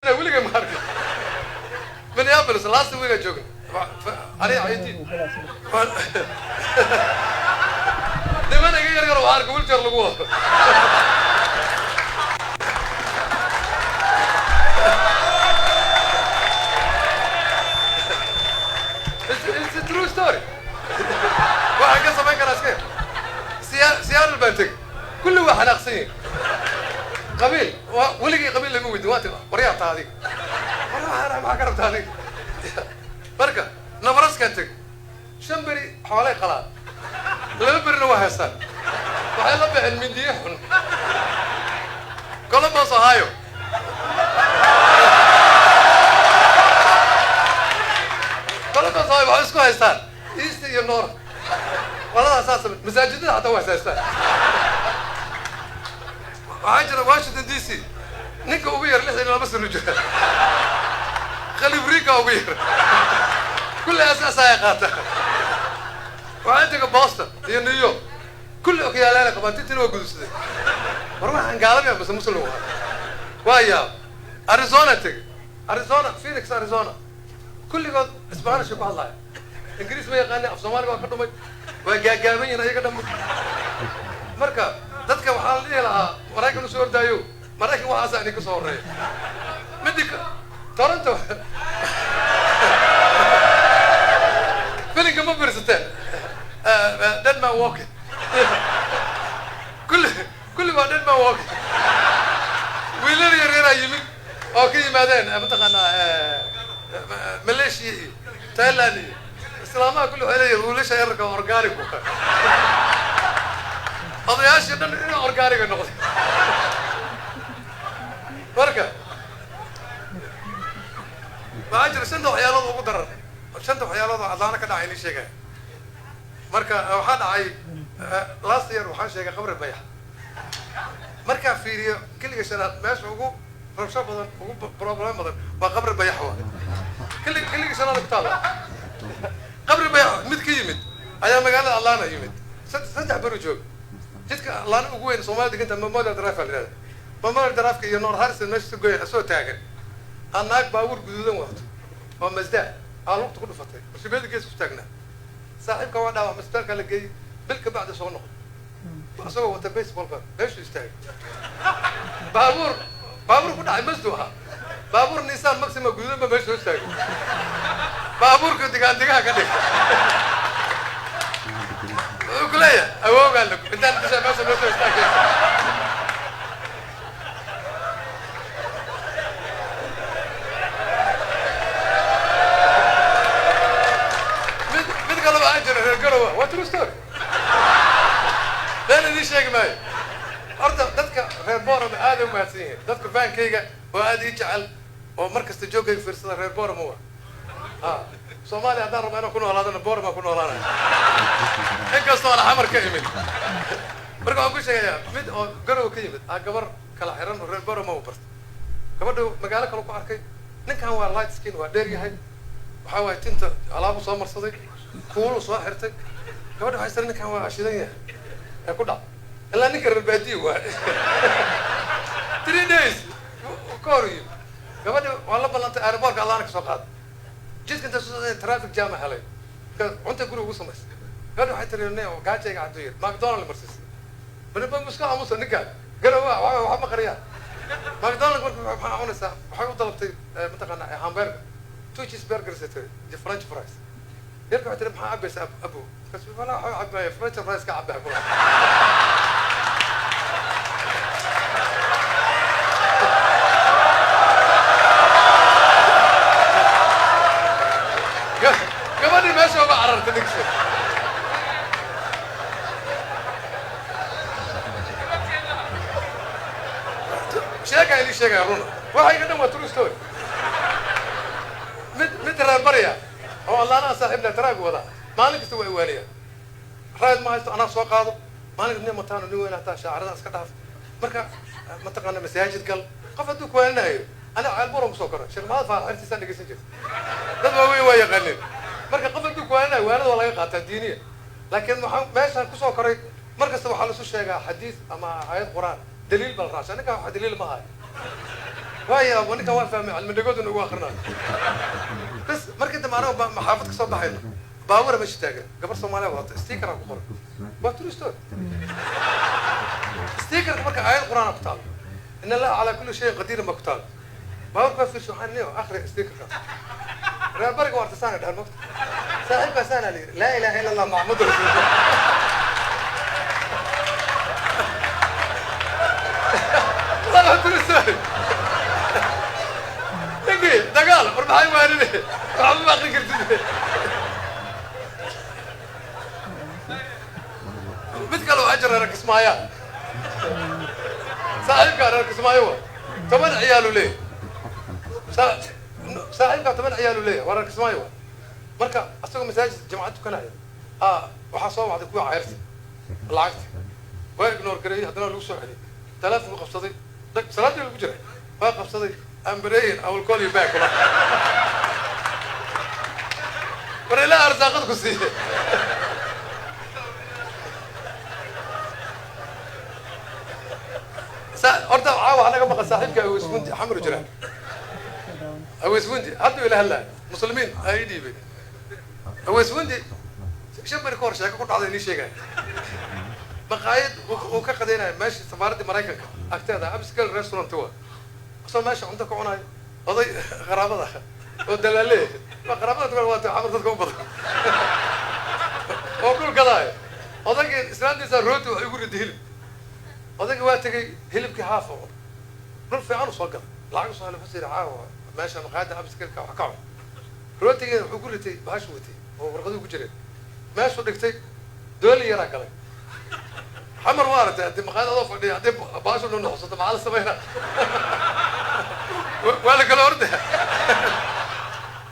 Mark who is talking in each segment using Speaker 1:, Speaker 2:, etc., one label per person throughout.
Speaker 1: Weligay ma arkin. Minneapolis last week aan joogna aniga Caydiid, niman iga yar yar waxaa arka wheelchair lagu wado. It's a true story. Waxaan ka samayn karaa iska Seattle baan tegey, kulli waa xanaaqsan yihin. Qabiil waa weligii qabiil lama weydin. Waa ti waryaa taa adiga, war waxaan maxaa ka rabtaa adiga? Marka Nebraskaan tegey, 5 beri xoolay qalaan, 2 berina waa haystaan, waxay la baxeen mindiye xun. Columbus, Ohio, Columbus, Ohio, waxay isku haystaan east iyo north. Qoladaas saas masaajidada xataa waa haystaan. Waxaa jira Washington DC, ninka ugu yar 62 sano jira, khalibriika ugu yar, kulli asaasaya qaata. Waxaa tega Boston iyo New York, kulli okyaalaala qabaan, tintina waa gudubsaday. War waxaan gaalamiya mase Muslim waa? Waa yaab. Arizona tegey, Arizona, Phoenix, Arizona, kulligood Spanish ku hadlaya, Ingiriis ma yaqaani, af Soomaaliga waa ka dhumay, waa gaagaaban yihin ayaga dhamay. Marka dadka waxaa la dhihi lahaa Maraykan usoo ordaayo, Maraykan waxaasa idinka soo horreeya. Midi Toronto filinka ma fiirsateen Dead Man Walking? Kulli kulli waa Dead Man Walking. Wiilal yar yaraa yimid oo ka yimaadeen mataqaanaa Malaysia iyo Thailand iyo islaamaha, kulli waxay leeyihin wiilasha yararka organic. Odayaashii dhan ina organiga noqday. Marka waxaa jira shanta waxyaalood ugu daran, shanta waxyaalood oo Atlanta ka dhacay ini sheegaya. Marka waxaa dhacay last year, waxaan sheegay Qabri Bayax. Markaa fiiriyo keliga shanaad, meesha ugu rabsho badan, ugu problem badan waa Qabri Bayax. Waa keli keliga shanaad ku taala Qabri Bayax. Mid ka yimid ayaa magaalada Atlanta yimid, 3 beri joog. Jidka Atlanta ugu weyn Soomaalida deganta Memorial Drive aa la yihahda. Memorial Drive iyo North Harrison meesha goya asoo taagan, aa naag baabuur guduudan wadato oo Mazda aa lugta ku dhufatay, musibada gees ku taagnaa. Saaxiibka waa dhaawac, isbitaalka la geeyey. Bil ka bacdi soo noqday isagoo wata baseballka, meeshuu istaagay baabuur ku dhacay. Mazdu ahaa, baabuur Nissan Maxima guduudan ba meesha soo istaagay, baabuurka digaan digaha ka dhigay. Wuxuu ku leeyahay awoogaa la intaan disha meesha noo soo istaagay. Mid kale waxaa jira reer Garowa. Waa true story, been idiin sheegi maayo. Horta dadka reer Borama aad ay umahadsan yihiin, dadka fankayga oo aad ii jecel oo mar kasta joogayga fiirsada reer Borama. Waa a Soomaaliya haddaan rabo inaan ku noolaadana, Borama ku noolaanaya, inkastoo aan Xamar ka imid. Marka waxaan ku sheegayaa mid oo Garowa ka yimid aa gabar kala xiran oo reer Borama u bartay. Gabadha magaalo kale ku arkay. Ninkan waa light skin, waa dheer yahay, waxaa waaye tinta alaabu soo marsaday, kuulu soo xirtay. Gabadha waxay tiri, "Ninkan waa shidan yahay," ee ku dhac ilaa ninka reer baadiye waa. 3 days ka hor yimid, gabadha waa la ballantay, airportka Atlanta ka soo qaaday. Jidka inta soo socday traffic jam helay. Marka cunta guriga ugu samaysay. Gabadha waxay tiri, "Ne gaajayga caduu yir." McDonald marsiisay. Bani muska aamusa ninkaan Garowa waxa ma qariyaa. McDonald marka maxaa cunaysaa? Waxay u dalabtay mataqaanaa hamburger, two cheese burgers ay tiri iyo french fries. Yarka waxay tiri, "Maxaa cabaysaa abo?" Markaas walaa waxaa cabaya french fries ka cabaya kula. Gabadhii meesha uga carartay dhigsi. Sheegaa idin sheegaya runa, waxa iga dhan waa true story. Mid reer barya oo Allaanaha saaxiibna taraag wadaa, maalin kasta waa iwaaniya. Ride ma haysto, anaa soo qaado maalin kasta. Nin mataano, nin weyn hataa shaacirada iska dhaaf. Marka mataqaana masaajid gal. Qof hadduu kuwaaninayo, aniga Ceelburan kusoo koray, Sheekh Maxamed Faarax xertiisaan dhegeysan jirta, dad waaweyn waa yaqaanin. Marka qof hadduu kuwaaninayo, waanada waa laga qaataa diiniya. Laakiin waxaan meeshaan kusoo koray, mar kasta waxaa lasu sheegaa xadiis ama aayad Qur'aan, daliil baa la raacsa. Ninkaan waxa daliil ma hayo. Waaya, ninkan waa fahmay, cilmi dhagooduna ugu akrinaayo. Bas, markii dambe anago maxaafad ka soo baxayno, baabura meesha taagan, gabar Soomaaliya wadata, sticker-aa ku qoran. Waa true story. Sticker-ka marka aayad Qur'aana ku taalo, "إن الله على كل شيء قدير" ba ku taalo. Baaburka waa fiirshay, waxaan niyo akhri sticker-kaas. Reer bariga waa artisaana dhahan mogta. Saaxiibkaa saana la yidhi, "لا إله إلا الله محمد رسول الله". Waa true story. Ninkii dagaal, war maxay waanine, waxba ma akrin kartid. Mid kale waxaa jira reer Kismaayo, saaxiibkaa reer Kismaayo wa, 10 ciyaalu leeyahy. Saaxiibkaa 10 ciyaalu leeyahy, waa reer Kismaayo wa. Marka asagoo masaajid jamacad tukanaya, waxaa soo wacday kuwa cayrta lacagta. Waa ignore gareeyey, haddana lagu soo celiyay, telefonku qabsaday. Dag, salaadii lagu jiray waa qabsaday. "I'm praying, I will call you back." Kula war, ilaa arsaaqad ku siiye. Horta caawa waxaa naga maqan saaxiibka Aweyswundi, Xamru jira. Aweyswundi hadduu ila hadlaya, muslimiin aa ii dhiibay. Aweyswundi 5 beri ka hor sheeko ku dhacday inii sheegaya. Maqaayad uu ka qadaynaya meesha safaaraddii Maraykanka agteeda, upscale restaurant wa. Asoo meesha cunto ka cunayo, oday qaraabada oo dalaale, waa qaraabada dukan, waa Xamar dadka u badan oo dhul gadaayo. Odaygii islaantiisa rooti waxay ugu riday hilib. Odaygii waa tegey, hilibkii haaf oo dhul fiican u soo galay, lacag usoo helay. Wuxuu yidhi, "Caawa meesha maqaayadda upscale-ka wax ka cun." Rootigeeda wuxuu ku ritay bahashu watay oo warqaduhu ku jireen, meeshuu dhigtay, dooli yaraa galay. Xamar waa aragtay, haddii maqaayad adoo fadhiya haddii baashu nunuxsato, maxaa la sameynaa? Waa la kala ordaya.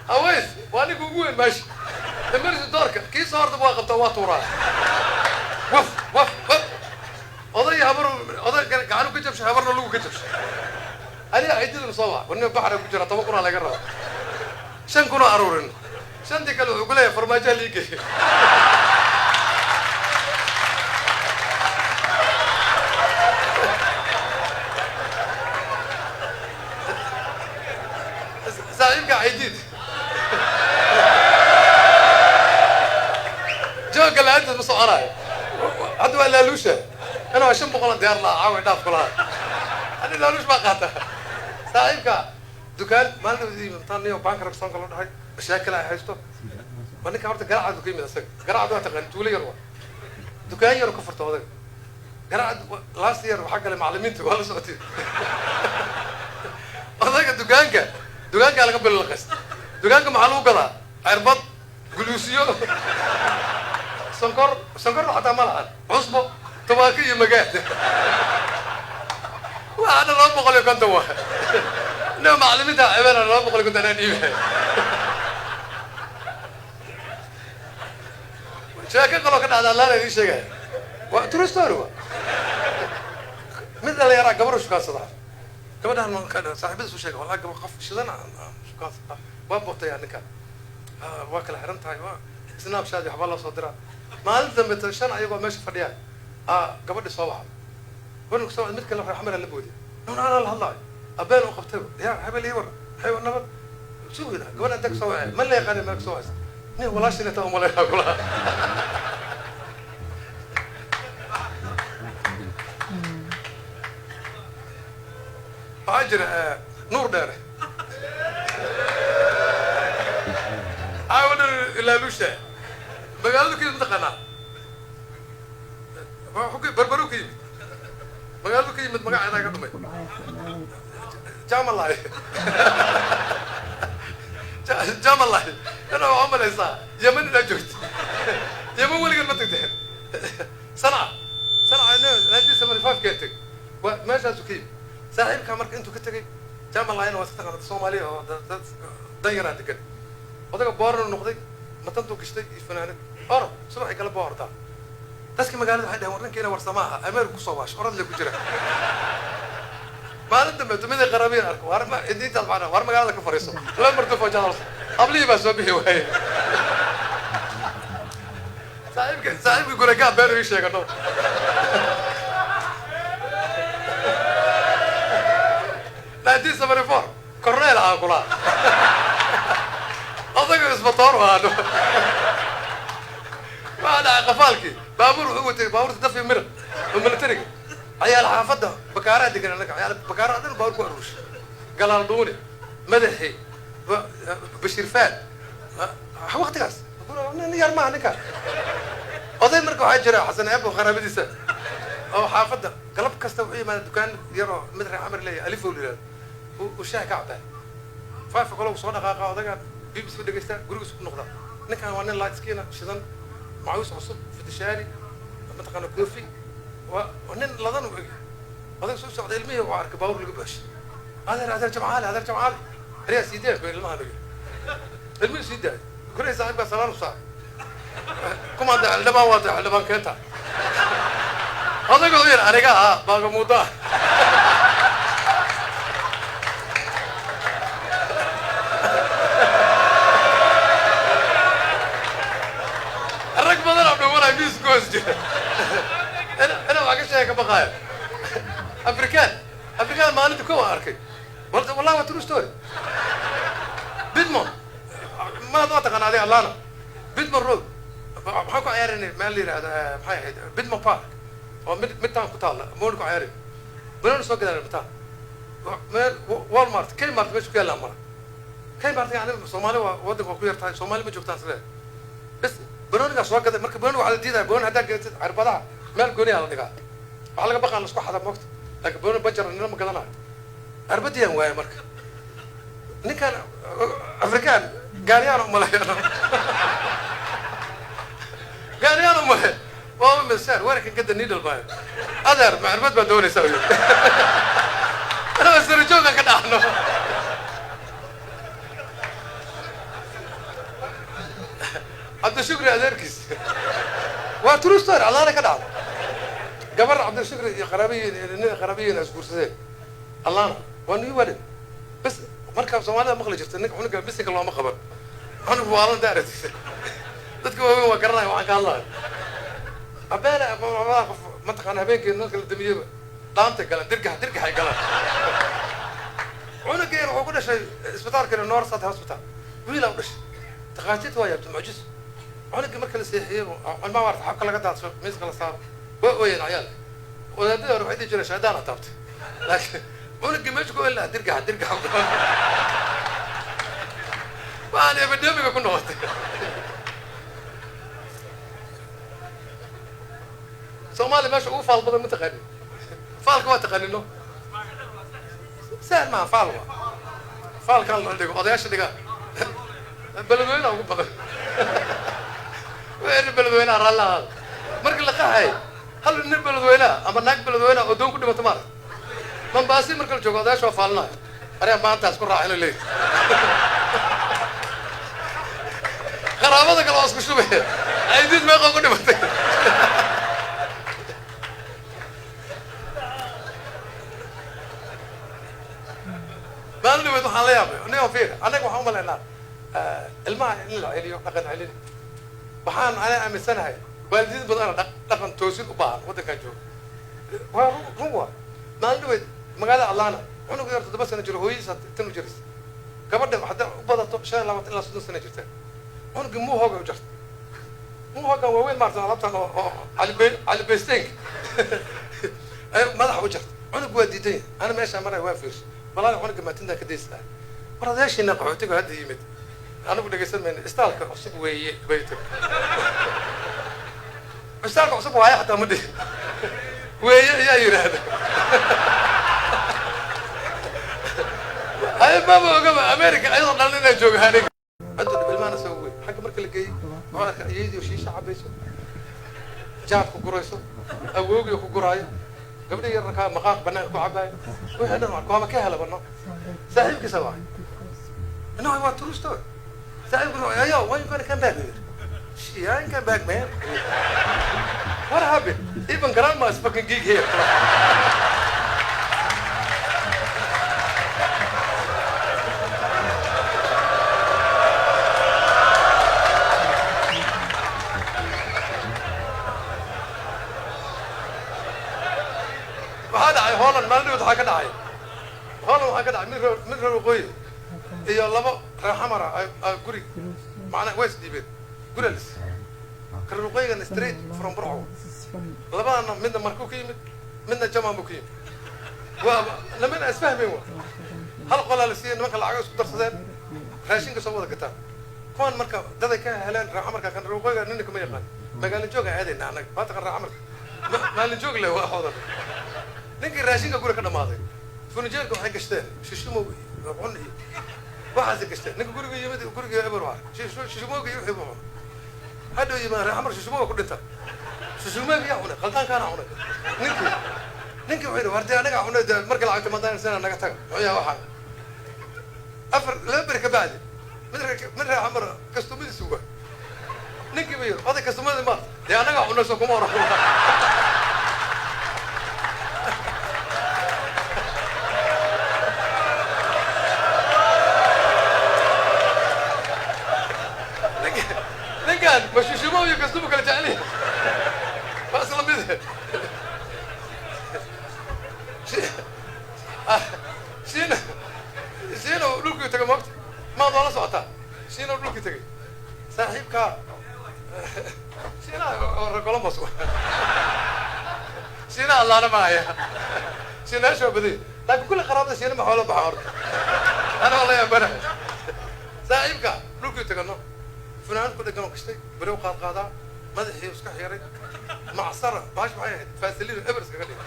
Speaker 1: Aways waa ninka ugu weyn meesha, emergency doorka kii soo horda waa qabtaa, waa tuuraa, waf waf waf. Oday habar, oday gacanu ka jabshay, habarna lagu ka jabshay. Aniga ciidaduna soo wac, warnima baxra ku jira, 10,000-aa laga rabaa, 5,000-oo aruurin, shantii kale wuxuu ku leeyahay farmaajoha lii geeyay. Saaxiibka Caydiid joogga la-aanteed ma soconayo. Hadda waa laaluusha, ana waa 500 diyaar lahaa, caawa dhaaf kulaha, ani laaluush baa qaata. Saaxiibka dukaan maalin intaan bank ragsoonka loo dhahay, mashaakil ay haysto. Waa ninka horta Garacad ka yimid asaga. Garacad waa taqaan, tuulo yar, waa dukaan yar ka furta odaga Garacad. Last year waxaa galay macallimiinta, waa la socotay. Odaga dukaankaa laga bililqaysta. Dukaanka maxaa lagu gadaa? Cirbad, guluusiyo, sonkor, sonkorna xataa ma lahan, cusbo, tubaako iyo magaad. Waxaana 250 waa ina macallimiinta cebeena, 250 anaa dhiibay. Sheeko kaloo ka dhacda allaana idiin sheegaya, waa true story. Waa mid dhalinyaraa, gabar u shukaansadaa. Gabadhan saaxiibadiis u sheegay, "Wallahi gabar qof shidan aan shukaansadaa." Waa bootayaa ninkan, waa kala xiran tahay, waa Snapchat, waxbaa loo soo diraa. Maalin dambe ta shan ayagoo meesha fadhiyaan, gabadhi soo wacday. Warinku soo wacday, mid kale xamara la booday, nun anaa la hadlaayo, abeen u qabtay, "Ya hebel, ii war, xew nabad sugida." Gabadha inta kasoo wacay, ma la yaqaani meel kasoo wacaysa, nin walaashin intaa umaleynaa kulaha. Waxaa jira Nuur Dheere, caawa ilaalusha. Magaaladu ka yimid mataqaanaa? Barbaru ka yimid, magaaladu ka yimid, magaceedaa ka dhumay, Jamalai, Jamalai. Ina waxaa umalaysaa Yemen inaad joogto. Yemen weligeed ma tagteen? Sanca, Sanca 1975 kee teg, waa meeshaasu ka yimid saaxiibkaa. Marka intuu ka tegay Jamalaina, waa iska taqaanata Soomaaliya oo dad dan yaraa degan. Odaga booranu noqday, matantuu gashtay iyo fanaanad, orod subaxii kale baa ordaa. Dadka magaalada waxay dhaheen, "War ninkiina warsama aha, Ameerika kusoo waash, orod le ku jira." Maalin dambe tumidii qarabiin arko, war ma idintaas macnaa, war magaalada ka fariiso, laba marto foojaad, hablihii baa soo bixi waayey. Saaxiibka guragaa been ii sheegano. 1974 corneel ahaa kulaa, odaga isbatoor ahaa. Waxaa dhacay qafaalkii baabuur wuxuu watay, baabuurta dafi mira oo militariga. Cayaal xaafadda Bakaaraha degan anaga, cayaal Bakaaraha dhan baabuur ku aruurshay, Galaal Dhuuni, Madaxi, Bashiir Faad. Waqtigaas nin yar maaha ninka oday. Marka waxaa jira Xasan Eebo, qaraabadiisa oo xaafadda galab kasta wuxuu yimaada dukaan yar oo mid reer Camar leeyahay, Alifow la yihahdo, uu shaah ka cabaa. 5 o'clock soo dhaqaaqa odaga, BBC ku dhegeystaa, gurigiisa ku noqdaa. Ninkan waa nin light skin shidan, macawiis cusub, fitishaari, mataqaana, koofi, waa nin ladan u eg. Odaga soo socda, ilmihii uu arkay baabuur laga buuxshay. "Adeer, adeer Jamcaale, adeer Jamcaale, ariyaa sii daaya," ku ilmaha laga ilmihii sii daaya. Kuray saaxiibkaa salaan u saaray, kumaada xildhibaan waata, xildhibaan keenta. Odaga wuxuu yidhi, "Aniga ahaa baagamuuda ah." Rag badan oo dhumanaya miis ku hoos jira ina wax ka sheega ka baqaayo. Afrikaan, Afrikaan maalinta kow aan arkay, wallahi waa true story. Bidmon maad waa taqaana adiga, Atlanta Bidmon Road maxaan ku ciyaaranay, meel la yidhahdo, maxay ahayd, Bidmon Park oo mid midtaan ku taalla moon ku ciyaaray, banooni soo gadaan midtaan meel Walmart, Kmart meesha ku yaallaan mara. Kmart yani Soomaali waa waddanka waa ku yartahay, Soomaali ma joogtaan isleeyahay. Bas banoonigaa soo gaday. Marka banooniga waxaa la diidaya, banooni haddaa gadatid cirbadaha meel gooniyaa la dhigaa, waxaa laga baqaan la isku xada moogta, laakiin banooni banjara nina ma gadanayo. Cirbadiyaan waaya. Marka ninkan Afrikaan gaariyaan umaleeya, gaariyaan umale waa mister where can get the needle by. "Adeer, ma cirbad baa doonaysaa?" Yiri. Anaa sara jooga ka dhacno. Cabdishukri adeerkiis, waa true story, Allaana ka dhacda. Gabar Cabdishukri iyo qaraabiyiin, nin qaraabiyiin isguursadeen Allaana, waa new wedding bas. Marka Soomaalida maqli jirta ninka cunuga bisinka looma qaban, cunug waalan daaratisa. Dadka waaweyn waa garanaya waxaan ka hadlayo. Abeele labada qof mataqaana habeenkii nalka la damiyeba dhaantay galaan, dirgax dirgaxay galaan. Cunuga yar wuxuu ku dhashay isbitaalka Northside Hospital, wiilaa u dhashay. Takhaatiirta waa yaabta, mucjiso. Cunugii marka la seexiyey, ilmaha waarta xabka laga daadsho, miiska la saaro, waa ooyeen cayaal. Wadaadada hore waxay dhihi jireen shaydaan a taabtay, laakiin cunugii meesha ku oyn lahaa dirgaxa dirgaxa waxaan epidemic-ga ku noqotay. Soomaaliya meesha ugu faal badan ma taqaanin? Faalka waa taqaanino, sahal maaha. Faal waa faalkan la dhigo, odayaasha dhigaa, Beledweynaha ugu badan. Wixii Beledweynaha raalli ahaada, markii la qaxay hal nin Beledweynaha ama naag Beledweynaha oo doon ku dhimato maarag. Mambaasi marka la joogo odayaasha waa faalinayo, "Aryaa maantaas ku raacino," leeyi. Qaraabada kale waa isku shubaya, "Aydiid meeqa ku dhimatay?" Maalin dhaweyd waxaan la yaabay aniga, fiir, annaga waxaan umalaynaa ilmaha in la celiyo, dhaqan celin. Waxaan ana aaminsanahay waalidiin badana dhaqan toosin u baahan waddankan jooga. Waa run, run waa. Maalin dhaweyd magaalada Atlanta cunug yar 7 sano jiro, hooyadiisa tan u jiraysa. Gabadha hadday u badato 25 ilaa 30 sano jirta. Cunugii mohawk-ga u jarta, mohawk-gan waaweyn maarta, alaabtan oo calibaystenka ay madaxa u jarta. Cunug waa diidan yahay. Ana meeshaa maraya waa fiirshay, walaali cunuga maatintaa ka daysi lahay. War odayaashiina qaxootiga hadda yimid, anigu dhegaysan mayno, istaalka cusub weeye bay tiri. Istaalka cusub waaye xataa ma dhihin, weeye ayaa yidhaahda. Ay maba ogaba America ayadoo dhan inaa jooga aniga cidda dhib ilmaana soo wey. Xagga marka la geeyey wuxuu arkay iyadii shiisha cabayso, jaad ku gurayso, awowgii ku guraayo, gabdhihii yararkaa maqaaq banaanka ku cabaayo, wixii dhan waaba ka hela bano. Saaxiibkiisa waay. No, waa true story. Saaxiibkiisa, "Ayo, when you gonna come back?" "Shit, I ain't come back, man. What happened? Even grandma is fucking geek here." Waxaa dhacay Holland maalin dhaweyd, waxaa ka dhacay Holland, waxaa ka dhacay mid reer waqooyi iyo labo reer Xamara guri macnaa waa isdhiibeen, guri lis ka reer waqooyigana straight from Burco. Labadana midna markuu ka yimid, midna jaman buu ka yimid. Waa lamana isfahmayn. Wa hal qolaa la siiyey. Nimanka lacago isku darsadeen, raashinka soo wada gataan kuwan. Marka daday ka heleen reer Xamarka, kan reer waqooyiga nina kama yaqaan. Magaalo joog aan aadayna annaga, waa taqan reer Xamarka maalin joog le waa xoodan. Ninkii raashinka guri ka dhamaaday, furnijeerka waxay gashteen shishimow iyo cun iyo waxaasay gashteen. Ninka guriga yimid, guriga eber waa shishimowga iyo wixii buu cunay. Hadhow yimaan reer Xamar shishimoga ku dhinta. Shishimowga yaa cunay? Qaldaankaana cunay. Ninkii wuxuu yidhi, "War dee anagaa cunay dee, marka lacagta madaan sana naga taga." Muxuu yahay waxaa? Afar laba beri ka bacdi mid reer Xamar kastumadiisi uga ninkii ba yidhi, "Oday, kastumadii ma dee anagaa cunay, soo kuma oran." Ninkan ma shushimo iyo kastumo kala jeceliya? Waa isla mid. Shiina Shiina dhulkii tagay moogta maad waa la socotaa. Shiina dhulkii tagay, saaxiibkaa Shiina Columbus, Shiina Allaana maaya, Shiinaasha waa badanya, laakiin kulli qaraabada Shiina ma xoolo baxa horta. Ana waa la yaabanahay. Saaxiibka dhulkii tagano, funaanad ku dhegan oo gashtay, beri u qaad qaadaa, madaxii iska xiray, macsara bahash maxay ahayd, faasiliin ebers kaga dhigay,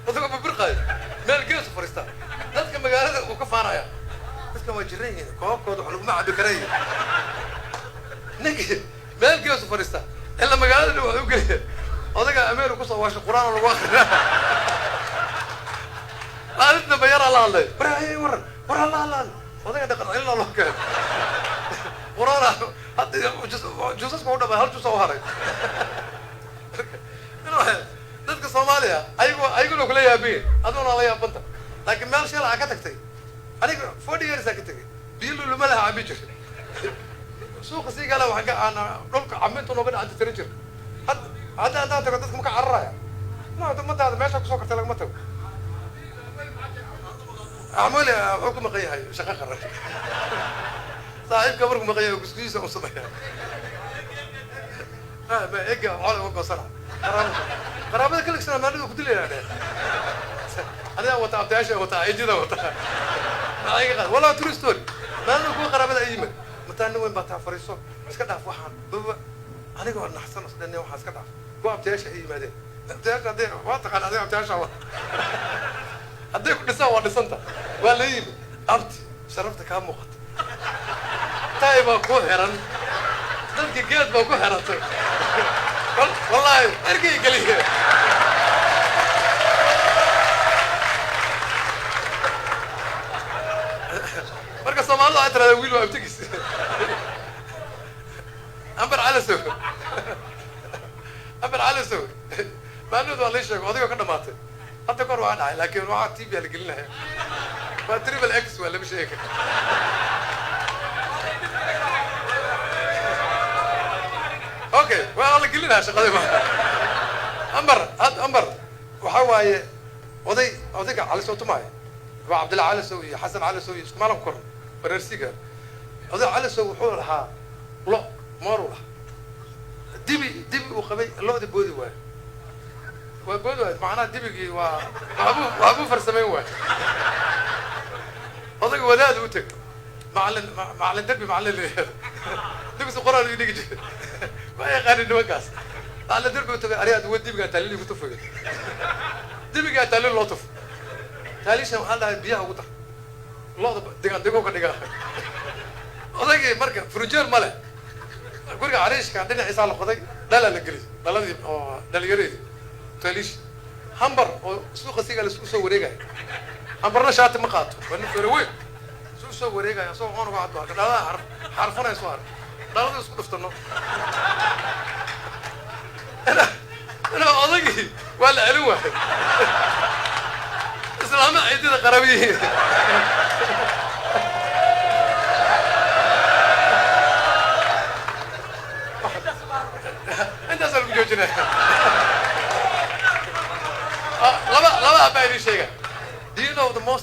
Speaker 1: asagoo babirqaayo meel geesu fariistaa. Dadka magaalada uu ka faanaya, dadkan waa jiran yihiin, koobkooda wax laguma cabi karayo. Ninkii meel geesu fariistaa, ila magaalada dhan waxu geliya odaga ameer kusoo waashay, Qur'aan lagu akriya. Maalin dambe yaraa la hadlay, "War haye, waran, war alla alla hadlay." Odaga dhaqan celina loo keenay, Qur'aan hadda juusaska u dhamay, hal juusa u haray. Dadka Soomaaliya ayagu ayaguna kula yaabiye, adiguna la yaabanta, laakiin meel shil aa ka tagtay. Aniga 40 years aa ka tegay, biyo luluma laha cabi jir. Suuqa sii gala, waxaan ka aan dhulka camintu nooga dhacanta tirin jir. Hadda haddaan tago, dadka ma ka cararaya? Ma ummadaada meesha kusoo kartay lagama tago. Acmooli wuxuu ku maqan yahay shaqo qaran. Saaxiibka markuu maqan yahay gusgusiisa u sameeya ma ega xool uga goosana. Qaraabada kaligsana maalida ku dilayna dheh, adigaa wata, abtayaasha wata, ejida wata, maxaa iga qaad? Walaa, true story. Maalina kuwa qaraabada ay yimid, "Mataa nin weyn baa taa, fariiso, iska dhaaf waxaan." Baba anigoo naxsan isdhan, "Waxaan iska dhaaf." Kuwa abtayaasha ay yimaadeen, abtayaasha hadday waa taqaan adiga, abtayaasha wa hadday ku dhisaan waa dhisanta. Waa la yimid, "Abti, sharafta kaa muuqata, taay baa ku xiran, dadki geed baa ku xirantay." Wallaahi ergey geliye. Marka Soomaalida waxay tiradaa, "Wiil waa abtigiis." Ambar Calasow, Ambar Calasow, maalmood waa lii sheegay odaygo ka dhamaatay. Hadda kor waa dhacay, laakiin waxaa TV la gelinaya waa triple X, waa lama sheegi karo. Okay, waa la gelinaya shaqadii ma Ambar. Had Ambar waxa waaye oday, odayga Cali Tumaayo waa Cabdilla Calisow iyo Xasan Calisow iyo isku maalin ku koran wareersiga. Oday Calisow wuxuu lahaa lo mooru lahaa, dibi uu qabay. Lo'da boodi waayo, waa boodi waayo, macnaha dibigii waa waxbuu farsamayn waayo. Odayga wadaad u teg, macalin derbi, macalin la yihahdo, dugsi Quraan uu dhigi jiray, ma yaqaanin nimankaas. Macalin derbi u tagay, "Ariyaa duwa, dibigaa taaliil igu tufayo." Dibigaa taaliil loo tufo, taaliishan waxaa dhahay, "Biyaha ugu dar lo'da, digan digo ka dhigaa." Odaygii marka furniture ma leh guriga, cariishka dhinaciisaa la qoday, dhalaa la geliyay, dhaladii oo dhalinyareedi taaliish. Hambar oo suuqa sigaa laisku soo wareegaya, Hambarna shaati ma qaato, waa nin fere weyn, isu soo wareegaya asagoo oon uga cadba dhalada xarfanaya soo ark, dhalada isku dhuftano ina odaygii waa la celin waayay. Islaama ciidida qarabiyihiin. Intaasaa lagu joojinaya. Laba laba abaa idin sheega. Do you know the most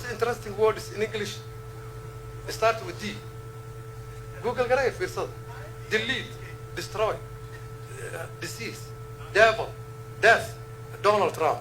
Speaker 1: Start with D. Google garaya, fiirsada: delete, destroy, disease, devil, death, Donald Trump.